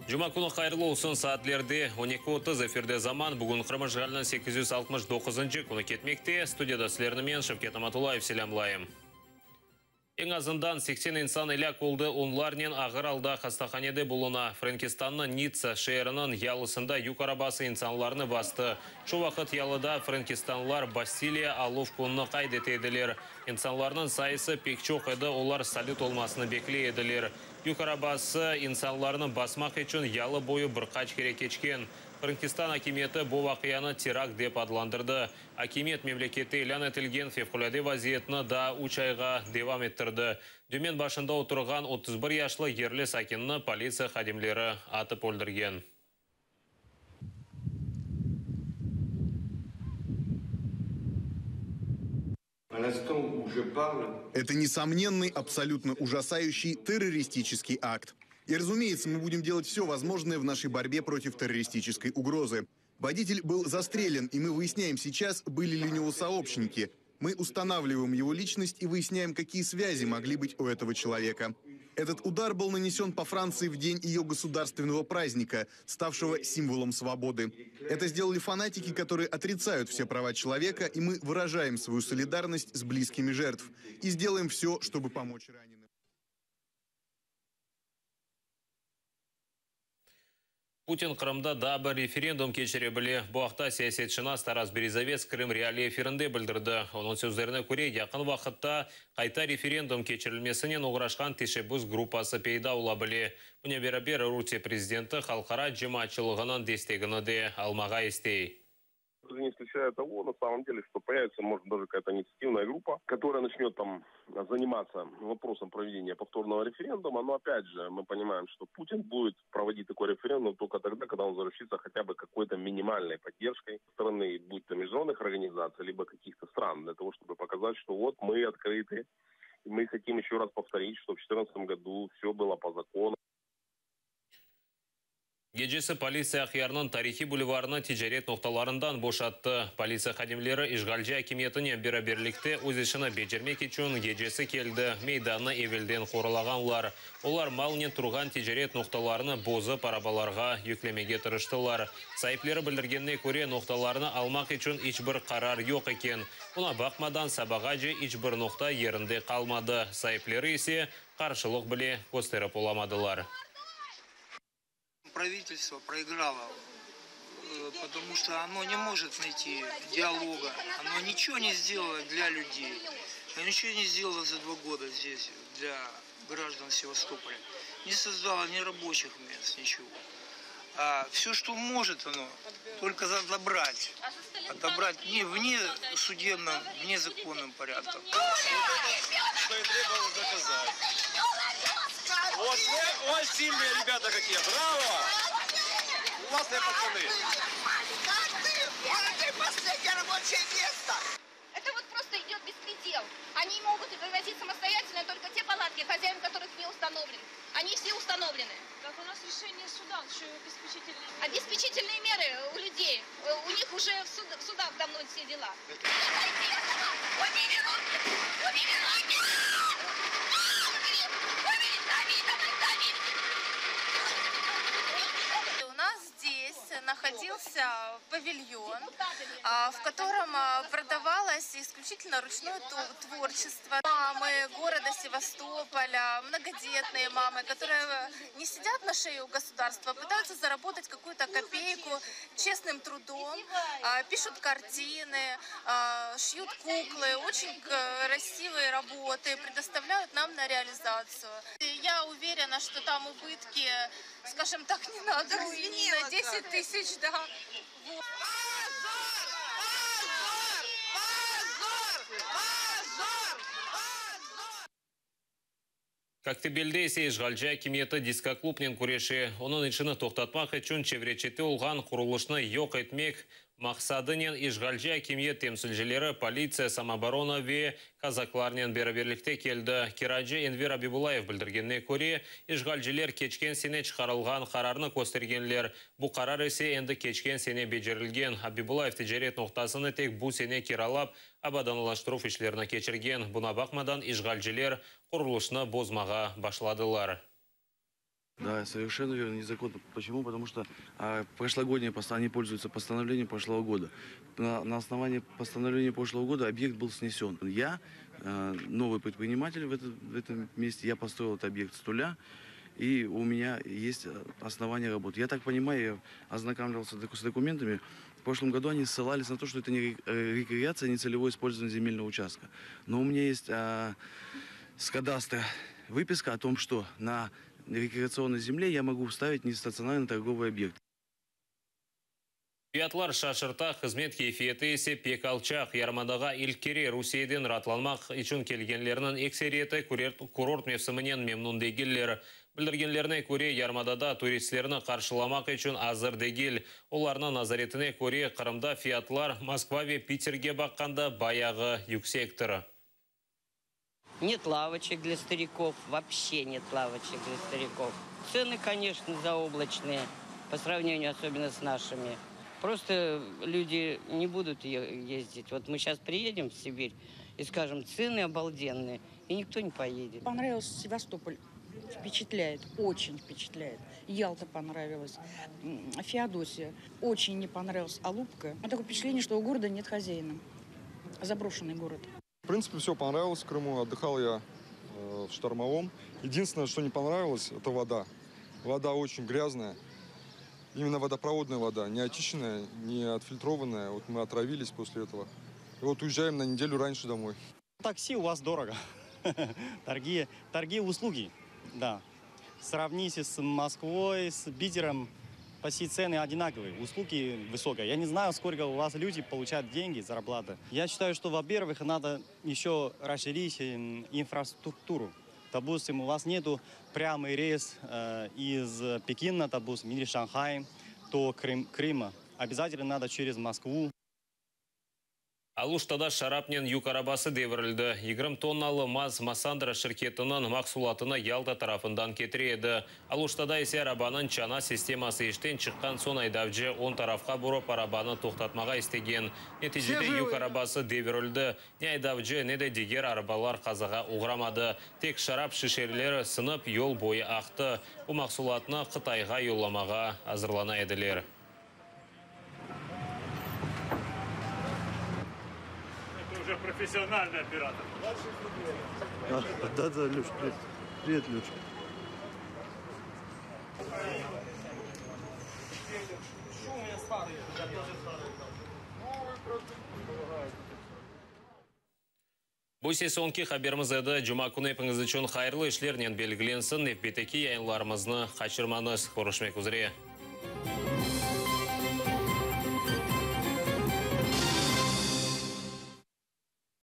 Cuma künü hayırlı olsun, saatlerde 12:30, efirde Zaman. Bugün Qırım işğaliniñ 869-ncı künü ketmekte. Studiyada sizlerni men, Şevket Amatullayev, selâmlayım. Eñ azından 80 insan elâk oldı, onlarnen ağır alda hastahanede buluna. Frenkistannıñ Nitsa şeeriniñ yalısında yük arabası insanlarnı bastı. Şu vaqıt yalıda frenkistanlılar Bastiliya aluv kününi qayd ete ediler. İnsanlarnıñ sayısı pek çoq edi, olar salüt olmasını bekley ediler. Yük arabası insanlarnı basmaq içün yalı boyu bir qaç kere keçken. Frenkistan akimiyeti bu vaqianı terakt dep adlandırdı. Akimiyet memlekette ilân etilgen fevqulâde vaziyetni daa üç ayğa devam ettirdi. Dümen başında oturğan 31 yaşlı yerli sakinni politsiya hadimleri atıp öldürgen. Это несомненный, абсолютно ужасающий террористический акт. И, разумеется, мы будем делать все возможное в нашей борьбе против террористической угрозы. Водитель был застрелен, и мы выясняем сейчас, были ли у него сообщники. Мы устанавливаем его личность и выясняем, какие связи могли быть у этого человека. Этот удар был нанесен по Франции в день ее государственного праздника, ставшего символом свободы. Это сделали фанатики, которые отрицают все права человека, и мы выражаем свою солидарность с близкими жертв и сделаем все, чтобы помочь раненым. Putin Qırımda daa bir referendum keçire bile. Bu aqta siyasetşınas Taras Berezovets Krım Realii efirinde bildirdi. Onıñ sözlerine köre, yaqın vaqıtta qayta referendum keçirilmesinen oğraşqan teşebbüs gruppası peyda ola bile. Bunen beraber, Rusiye prezidenti halqara cemaatçılığınıñ destegini de almağa istey. Не исключая того, на самом деле, что появится, может, даже какая-то инициативная группа, которая начнет там заниматься вопросом проведения повторного референдума. Но опять же, мы понимаем, что Путин будет проводить такой референдум только тогда, когда он заручится хотя бы какой-то минимальной поддержкой страны, будь то международных организаций, либо каких-то стран, для того, чтобы показать, что вот мы открыты, и мы хотим еще раз повторить, что в 2014 году все было по закону. Gecesi politsiya Aqyarnıñ tarihiy bulvarını ticaret noqtalarından boşattı. Politsiya hadimleri işğalci akimiyetinen beraberlikte öz işini becermek içün gecesi keldi, meydannı evelden qorulağanlar. Olar malnen turğan ticaret noqtalarını bozıp arabalarğa yüklemege tırıştılar. Saipleri bildirgenine köre, noqtalarnı almaq içün iç bir qarar yoq eken. Buña baqmadan, sabağace iç bir noqta yerinde qalmadı, saipleri ise qarşılıq bile kösterip olamadılar. Правительство проиграло, потому что оно не может найти диалога, оно ничего не сделало для людей, оно ничего не сделало за 2 года здесь для граждан Севастополя, не создало ни рабочих мест, ничего. А все, что может оно, только отобрать, отобрать не вне судебным, вне законным порядком. Что и требовалось доказать. Вот, вот сильные ребята какие, браво! Классные пацаны! Как ты? Вот это последнее рабочее место! Это вот просто идет беспредел. Они могут вывозить самостоятельно только те палатки, хозяин которых не установлен. Они все установлены. Так у нас решение суда, еще и обеспечительные меры. Обеспечительные меры у людей. У них уже в судах давно все дела. Убери руки! Убери руки! Убери, дави, давай, дави! У нас здесь находился павильон, в котором продавалось исключительно ручное творчество. Мамы города Севастополя, многодетные мамы, которые не сидят на шее у государства, пытаются заработать какую-то копейку честным трудом, пишут картины, шьют куклы, очень красивые работы предоставляют нам на реализацию. И я уверена, что там убытки, скажем так, не надо, на 10 тысяч, да. Вот. Koktebelde ise işğalci akimiyeti diskoklubnen küreşe. Onıñ işini toqtatmaq içün çevre-çette olğan qurulışnı yoq etmek maqsadınen işğalci akimiyet temsilcileri, politsiya, samooborona ve kazaklarnen beraberlikte keldi. Kiracı Enver Abibullayev bildirgenine köre, işğalciler keçken sene çıqarılğan qararnı köstergenler. Bu qarar ise endi keçken sene becerilgen. Abibullayev ticaret noqtasını tek bu sene kiralap, abadanlaştıruv işlerini keçirgen. Buña baqmadan işğalciler qurulışnı bozmağa başladılar. Да, совершенно верно, незаконно. Почему? Потому что а, прошлогоднее, они пользуются постановлением прошлого года. На, на основании постановления прошлого года объект был снесен. Я, э, новый предприниматель в, это, в этом месте, я построил этот объект с нуля и у меня есть основания работы. Я так понимаю, я ознакомливался с документами, в прошлом году они ссылались на то, что это не рекреация, не целевое использование земельного участка. Но у меня есть а, с кадастра выписка о том, что на рекреационной земле я могу вставить нестационарный торговый объект. Fiyatlar şaşırta, hızmet keyfiyeti ise pek alçaq. Yarımadağa ilk kere Rusiyeden raatlanmaq içün kelgenlerniñ ekseriyeti kurort mevsiminen memnün degiller. Bildirgenlerine köre, yarımadada turistlerni qarşılamaq içün azır degil. Olarnıñ nazaretine köre, Qırımda fiyatlar Moskva ve Piterge baqqanda bayağı yüksektir. Нет лавочек для стариков, вообще нет лавочек для стариков. Цены, конечно, заоблачные, по сравнению особенно с нашими. Просто люди не будут ездить. Вот мы сейчас приедем в Сибирь и скажем, цены обалденные, и никто не поедет. Понравился Севастополь. Впечатляет, очень впечатляет. Ялта понравилась, Феодосия. Очень не понравилась Алупка. Такое впечатление, что у города нет хозяина. Заброшенный город. В принципе, все понравилось в Крыму. Отдыхал я э, в Штормовом. Единственное, что не понравилось, это вода. Вода очень грязная. Именно водопроводная вода, не очищенная, не отфильтрованная. Вот мы отравились после этого. И вот уезжаем на неделю раньше домой. Такси у вас дорого. Дорогие, дорогие услуги, да. Сравните с Москвой, с Питером, почти цены одинаковые, услуги высокие. Я не знаю, сколько у вас люди получают деньги, зарплаты. Я считаю, что, во-первых, надо еще расширить инфраструктуру. Допустим, у вас нету прямый рейс э, из Пекина, допустим, или Шанхая до Крым, Крыма. Обязательно надо через Москву. Aluştada şarapnen yük arabası devirildi. 20 tonnalı MAZ Massandra şirketiniñ mahsulatını Yalta tarafından ketire edi. Aluştada ise arabanıñ çana sisteması işten çıqqan soñ aydavcı oñ tarafqa burıp arabanı toqtatmağa istegen. Neticede yük arabası devirildi. Ne aydavcı, ne de diger arabalar qazağa oğramadı. Tek şarap şişeleri sınıp yol boyu aqtı. Bu mahsulatnı Qıtayğa yollamağa azırlana ediler. Это уже профессиональный оператор. Да, да, Леш, привет. Привет, Леш. Bu ise soñki haberimiz edi. Cuma künü epiñiz içün hayırlı işlernen belgilensin. Nevbetteki yayınlarımıznı qaçırmañız. Körüşmek üzre.